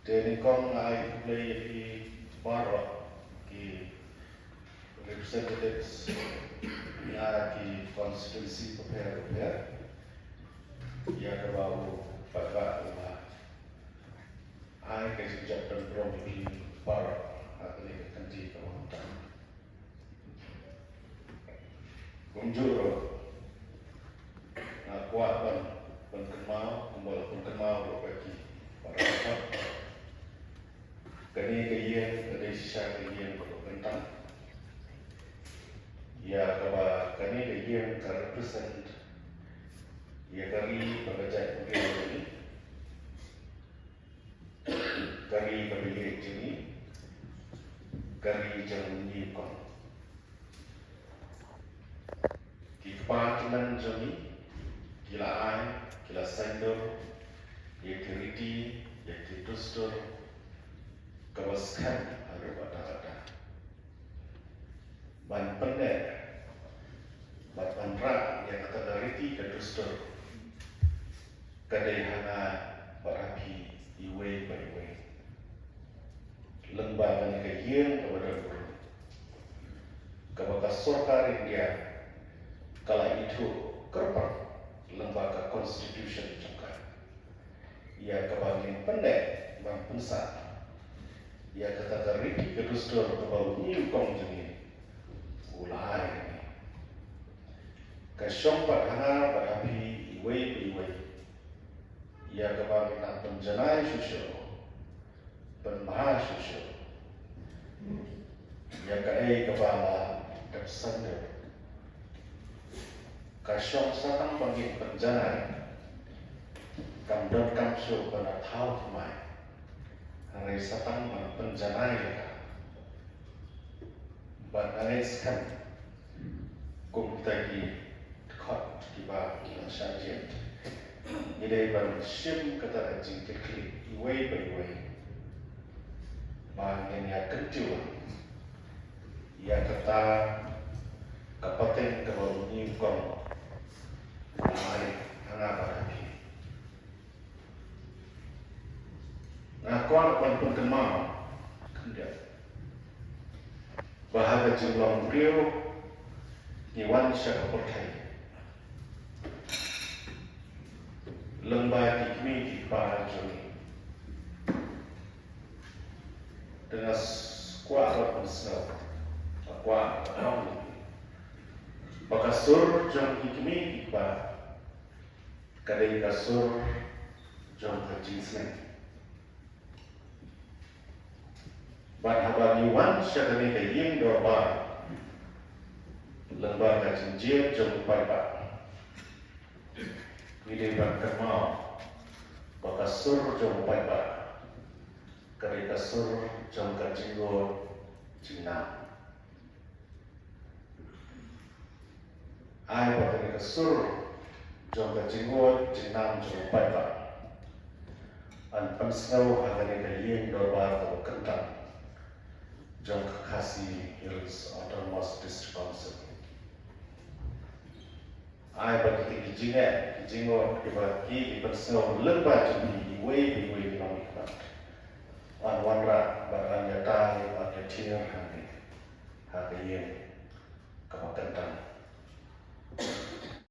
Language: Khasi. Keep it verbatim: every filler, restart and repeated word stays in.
Te nyngkong nga ai khublei ïa phi baroh ki representatives na ki constituency bapher bapher ïa kaba u paidbah u la ai ka jingjop don burom ïa phi baroh ha kane ka kynti kaba mynta. Kumjuh ruh nga kwah ban pynkynmaw kumba la pynkynmaw ruh ba ki para kane ka ïing ka dei shisha ka ïing kaba kyntang ïa kaba kane ka ïing ka represent ïa ka ri bad ka jaitbynriew jong ngi, ka ri kaba ïeit jong ngi, ka ri jong ngi kong. Ki kpa ki nang jong ngi ki la ai, ki la saiñdur ïa ki riti, ïa ki dustur kaba skhem ha ruh katta katta. Ban pynneh bad ban rah ïa kata ka riti ka dustur ka dei ha nga bad ha phi iwei pa iwei. Lyngba kane ka ïing kaba don burom kaba ka sorkar India ka la ithuh kyrpang lyngba ka constitution jong ka, ïa kaba ngin pynneh ban pynsah ïa kata ka riti ka dustur kaba u ñiewkong jong ngi u la ai. Ka shong pat ha nga bad ha phi iwei pa iwei ïa kaba ngin nang pynjanai shuh shuh, pynbha shuh shuh ïa kaei kaba la dep saiñdur. Ka shong sa tang ba ngin pynjanai, kam donkam shuh ban thaw thymmai, hynrei sa tang ban pynjanai ïa ka. Bad nga ngeit skhem kum kita ki dkhot kiba ki la shah jied, ngi dei ban shim kata ka jingkitkhlieh iwei pa iwei ba ngin ïa kyntiew ïa kata ka pateng kaba u ñiewkong u la ai ha nga bad ha phi. Nga kwah ban pynkynmaw khyndiat ba ha ka jinglong briew ngi wan sha ka pyrthei lyngba ki kmie ki kpa jong ngi. Te nga s-, kwah ban pynsngew, nga kwah ban ong ba ka sur jong ki kmie ki kpa ka dei ka sur jong ka jingsneng. Bad haba ngi wan sha kane ka ïing dorbar lyngba ka jingjied jong u paidbah, ngi dei ban kynmaw ba ka sur jong u paidbah ka dei ka sur jong ka jingngud jingnam. Ai ba kane ka sur jong ka jingngud jingnam jong u paidbah yn pynsngew ha kane ka ïing dorbar kaba kyntang jong ka Khasi Hills Autonomous District Council. Ai ba kine ki jingeh ki jingngud kiba ki, ki pynsngew lyngba jong ngi iwei pa iwei ki nongmihkhmat yn wanrah bad yn ïatai, yn ïathied hangne ha ka ïing